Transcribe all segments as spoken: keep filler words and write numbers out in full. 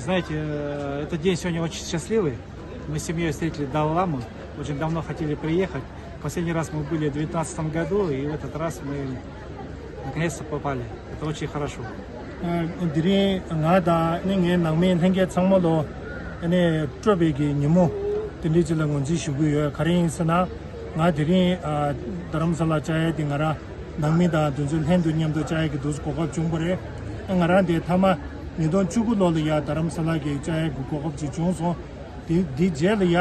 Знаете, э, этот день сегодня очень счастливый. Мы с семьей встретили Далай-ламу. Очень давно хотели приехать. Последний раз мы были в девятнадцатом году, и в этот раз мы наконец-то попали. Это очень хорошо. ཨ། དེ་རིང་ང་དང་ནི་ངའི་ནང་མི་ལྷན་རྒྱས་ཚང་མ་ལོ་ནི་སྤྲོ་བའི་གི་ཉིན་མོ་དེ་འདྲའི་ཅིག་ལ་ངོས་འཛིན་ཞུ་གི་ཡོད། ག་རེ་ཡིན་ཟེར་ན། ང་དེ་རིང་ཨ། རྡ་རམ་ས་ལ་བཅར་ཡས་དེ་ང་རང་ནང་མི་དང་དེ་ཚོ་ལྷན་དུ་མཉམ་དུ་བཅར་ཡས་ཀྱི་འདུག་གོ་སྐབས་བྱུང་བ་རེད། ང་རང་དེ་མཐའ་མ་ཉིས་སྟོང་བཅུ་དགུ་ལོ་ལ་ཡ་རྡ་རམ་ས་ལ་གི་བཅར་ཡས་ཀྱི་གོ་སྐབས་ཅིག་བྱུང་སོང་། དེ་དེའི་རྗེས་ལ་ཡ་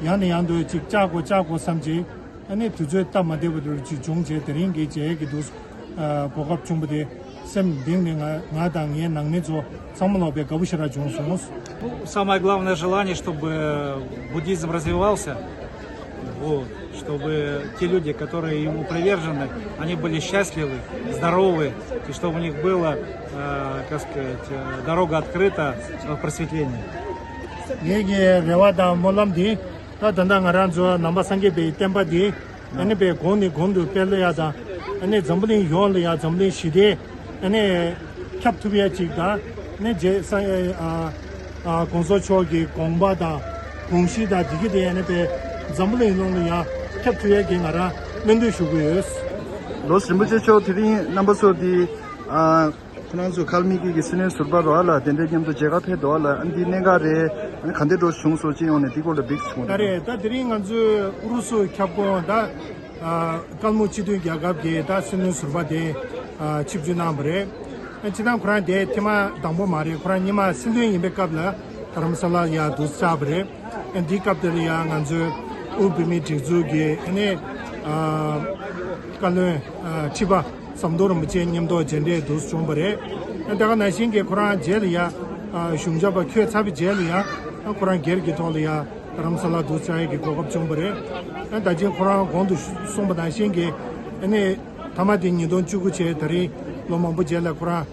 ཡང་ནས་ཡང་དུ་ཅིག་བཅར་དགོས་བཅར་དགོས་བསམ་བྱས། ཨ་ནི་དུས་ཚོད་སྟབས་མ་བདེ་བ་འདྲ་ཅིག་བྱུང་བྱས་དེ་རིང་གི་མཇལ་ཡས་ཀྱི་འདུག་ཨ། གོ་སྐབས་བྱུང་བ་དེ་སེམས་གཏིང་ནས་ང་ང་དང་ངའི་ནང་མི་ཚོ་ཚང་མ་ལོ་པའི་དགའ་པོ་ཞེ་དྲག་བྱུང་སོང་། Самое главное желание, чтобы буддизм развивался, вот, чтобы те люди, которые ему привержены, они были счастливы, здоровы, и чтобы у них была, э, как сказать, э, дорога открыта в просветление. ངེད་ཀྱི་རེ་བ་དང་སྨོན་ལམ་འདི་ད་ད་ལྟ་ང་རང་ཚོ་ནང་པ་སངས་རྒྱས་པའི་བསྟན་པ་འདི་ཨ་ནི་པའི་གོང་ནས་གོང་དུ་སྤེལ་ཡ་དང་། ཨ་ནི་འཛམ་བུ་གླིང་ཡོངས་ལ་ཡ་འཛམ་བུ་གླིང་ཞི་བདེ་ཨ་ནི་ཁྱབ་ཐུབ་ཡ་ཅིག་དང་། ཨ་ནི་རྗེ་ས་ཨ་ཨ་གོང་ས་མཆོག་གི་དགོངས་པ་དང་དགོངས་གཞི་དང་འདི་གི་དེ་ཨ་ནི་པའི་འཛམ་བུ་གླིང་ནང་ལ་ཡ་ཁྱབ་ཐུབ་ཡ་གི་ང་རང་སྨོན་འདུན་ཞུ་གི་ཡོད། ལོ་རིན་པོ་ཆེ་མཆོག་དེ་རིང་རྣམ་པ་ཚོ་འདི་ཨ། ཁོ་རང་ཚོ་ཁལ་མིག་གི་སྲིད་བློན་ཟུར་པ་རོ་ཨ་ལ་དེ་འདྲའི་མཉམ་དུ་མཇལ་ཁ་ཕེབས་འདུག་ཨ་ལ། ཨ་འདི་གནད་འགག་རེད། ཨ་ནི་ག་འདྲ་འགྲོ་བྱུང་སོང་སྤྱི་ཡོངས་ནས་འདི་སྐོར་ལ་བིག་གསུངས་ད་རེད། ད་དེ་རིང་ང་ཚོའི་ཨུ་རུ་སུ་ཁྱབ་ཁོངས་ད་ཨ། སྐལ་མོ་སྤྱི་མཐུན་རྒྱལ་ཁབ་ཀྱི་ད་སྲིད་བློན་ཟུར་པ་དེ་ཨ། ཆིབས་བསྒྱུར་གནང་བ་རེད། ཨ་སྤྱི་བཏང་ཁོ་རང་དེ་ཐེངས་མ་དང་པོ་མ་རེད། ཁོ་རང་སྔོན་མ་སྲིད་བློན་ཡིན་པའི་སྐབས་ལ་རྡ་རམ་ས་ལ་ཡ་འདུག་བཅར་བ་རེད། ཨ་འདིའི་སྐབས་དེ་ལ་ཡ་ང་ཚོའི་དབུས་བོད་མིའི་སྒྲིག་འཛུགས་ཀྱི་ཨ་ནི་ཨ། བཀའ་བློན་ཨ། ཁྲི་པ་ཟམ་གདོང་རིན་པོ་ཆེ་མཉམ་དུ་མཇལ་འཕྲད་འདུག་བྱུང་བ་རེད། ཨ་དེ་ག་ནང་བཞིན་གྱི་ཁོ་རང་རྗེས་ལ་ཡ་ཨ། གཞུང་ཞབས་པ་འཁོད་ཚར་བའི་རྗེས་ལ་ཡ་ཨ། ཁོ་རང་སྒེར་གྱི་ཐོག་ལ་ཡ་རྡ་རམ་ས་ལ་འདུག་བཅར་ཡས་ཀྱི་གོ་སྐབས་བྱུང་བ་རེད། ཨ་ད་ཅིང་ཁོ་རང་གོང་དུ་གསུངས་པ་ནང་བཞིན་གྱི་ཨ་ནི་མཐའ་མ་དེ་ཉིས་སྟོང་བཅུ་དགུ་བྱས་ད་རིང་ལོ་མང་པོ་རྗེས་ལ་ཁོ་རང་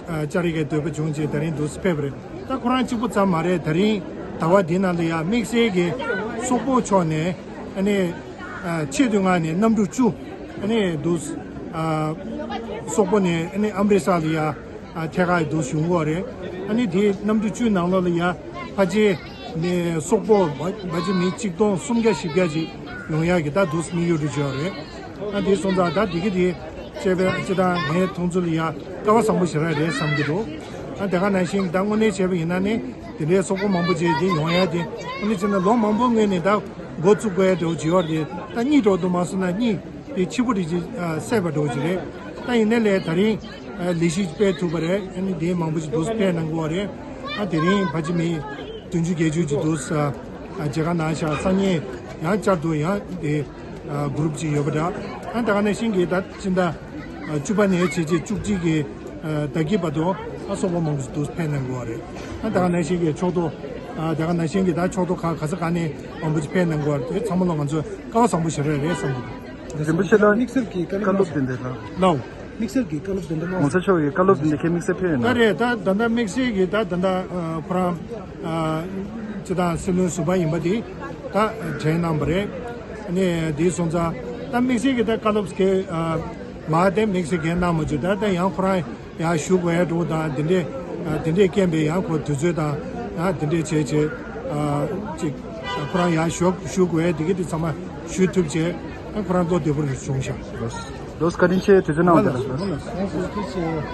ཨ། བཅར་ཡས་ཀྱི་འདོད་པ་བྱུང་རྗེས་ད་རིང་འདུག་ཕེབས་པ་རེད། ད་ཁོ་རང་གཅིག་པུ་ཙམ་མ་རེད། ད་རིང་ཟླ་བ་འདི་ནང་ལ་ཡ་དམིགས་བསལ་གྱི་སོག་པོ་ཕྱོགས་ནས་ཨ་ནི་ཨ། ཆེས་མཐོའི་ངང་ནས་གནམ་གྲུ་བཅུ་ཨ་ནི་འདུག་ཨ། སོག་པོ་ནས་ཨ་ནི་ཨམ་རི་སར་ལ་ཡ་ཨ། ཐད་ཀར་འདུག་བྱུང་བ་རེད། ཨ་ནི་དེ་གནམ་གྲུ་བཅུའི་ནང་ལོགས་ལ་ཡ་ཕལ་ཆེར་ནས་སོག་པོ་ཕལ་ཆེར་མི་གཅིག་སྟོང་སུམ་བརྒྱ་བཞི་བརྒྱ་ཅིག་ཡོང་ཡ་གི་ད་འདུག་དམིགས་ཡུལ་དུ་བརྗོད་རེད། ཨ་དེ་སོང་ཙང་ད་དེ་གི་དེ་བྱས་པའི་སྤྱི་བཏང་ངའི་མཐོང་ཚུལ་ལ་ཡ་སྐལ་བ་བཟང་པོ་ཞེ་དྲག་རེད་བསམ་གྱི་འདུག་ཨ་དེ་ག་ནང་བཞིན་ད་དངོས་གནས་བྱས་པ་ཡིན་ན་ནི་དེ་འདྲའི་སོག་པོ་མང་པོ་ཅིག་དེ་ཡོང་ཡ་དེ་དངོས་གནས་བྱས་ན་ལོ་མང་པོ་སྔོན་ནས་ད་འགོ་བཙུགས་དགོས་ཡ་འདྲ་བོ་ཅིག་ཡོད་རེད། ད་གཉིད་འགྲོ་འདུག་མ་སོང་ན་གཉིད་དེ་ཕྱི་པོ་རེ་ཅིག་སད་པ་འདྲ་བོ་ཅིག་རེད། ད་ཡིན་ནའི་ལས་ད་རིང་ལས་གཞི་སྤེལ་ཐུབ་པ་རེད། ཨ་ནི་དེ་མང་པོ་ཅིག་འདུག་སྤེལ་གནང་དགོས་པ་རེད། ཨ་དེ་རིང་ཕལ་ཆེར་མི་བདུན་ཅུ་བརྒྱད་ཅུ་ཅིག་འདུག་ས། ཨ་མཇལ་ཁ་གནང་ཤག་སང་ཉིན་ཡང་བསྐྱར་དུ་ཡང་དེ་ཨ་གུ་རུབ་ཅིག་ཡོད་པ་འདྲ། ཨ་ད་ག་ནང་བཞིན་གྱི་ད་སྤྱི་ཟླ་ཨ་བཅུ་པ་ནས་བྱས་རྗེས་བཅུ་གཅིག་གི་ཨ་ཟླ་དཀྱིལ་བར་དུ་ཨ་སོག་པོ་མང་པོ་ཞིག་འདུག་ཕེབས་གནང་དགོས་པ་རེད། ཨ་ད་ག་ནང་བཞིན་གྱི་ཕྱོགས་གཏོགས་ཨ་ད་ག་ནང་བཞིན་གྱི་ད་ཕྱོགས་གཏོགས་ཁག་ག་ས་ག་ནས་མང་པོ་ཞིག་ཕེབས་གནང་དགོས་པ་རེད། དེ་ཚང་མ་ལ་ང་ཚོ་སྐལ་བ་བཟང་པོ་ཞེ་དྲག་རེད་བསམ་གྱི་འདུག་རིན་པོ་ཆེ་ལ་དམིགས་བསལ་གྱི་བཀའ་སློབ་དེ་འདྲ་ལ། ལའོ། དམིགས་བསལ་གྱི་བཀའ་སློབ་དེ་འདྲ་གོང་ས་མཆོག་གི་བཀའ་སློབ་དེ་འདྲ་ཁྱེད་དམིགས་བསལ་ཕེབས་ཡོད་ན། ད་རེད། ད་ད་ལྟ་དམིགས་བསལ་གྱི་ད་ད་ལྟ་ཨ་ཁོ་རང་ཨ་སྤྱི་བཏང་སྲིད་བློན་ཟུར་པ་ཡིན་པ་དེ་ད་མཇལ་གནང་བ་རེད། ཨ་ནི་དེ་སོང་ཙང་ད་དམིགས་བསལ་གྱི་ད་བཀའ་སློབ་གི་ཨ་མ་དེ་དམིགས་བསལ་གྱི་གནང་མ་བྱུང་། ད་ད་ཡང་ཁོ་རང་ཡང་བཞུགས་དགོས་ཡ་འགྲོ་དང་དེ་འདྲས་ཨ་དེ་འདྲས་རྐྱེན་པས་ཡང་ཁོ་དུས་ཚོད་དང་ཡང་དེ་འདྲས་བྱས་བྱས་ཨ་ཅིག་ཁོ་རང་ཡང་བཞུགས་བཞུགས་དགོས་ཡ་དེ་གི་དེ་ཚང་མ་ཞུས་ཐུབ་བྱས། ཨ་ཁོ་རང་བློ་བདེ་པོ་རེ་བྱུང་ཤག་ལོས་བཀའ་དྲིན་ཆེ། དུས་ཚོད་གནང་བ་དེ་ལ་ལོས།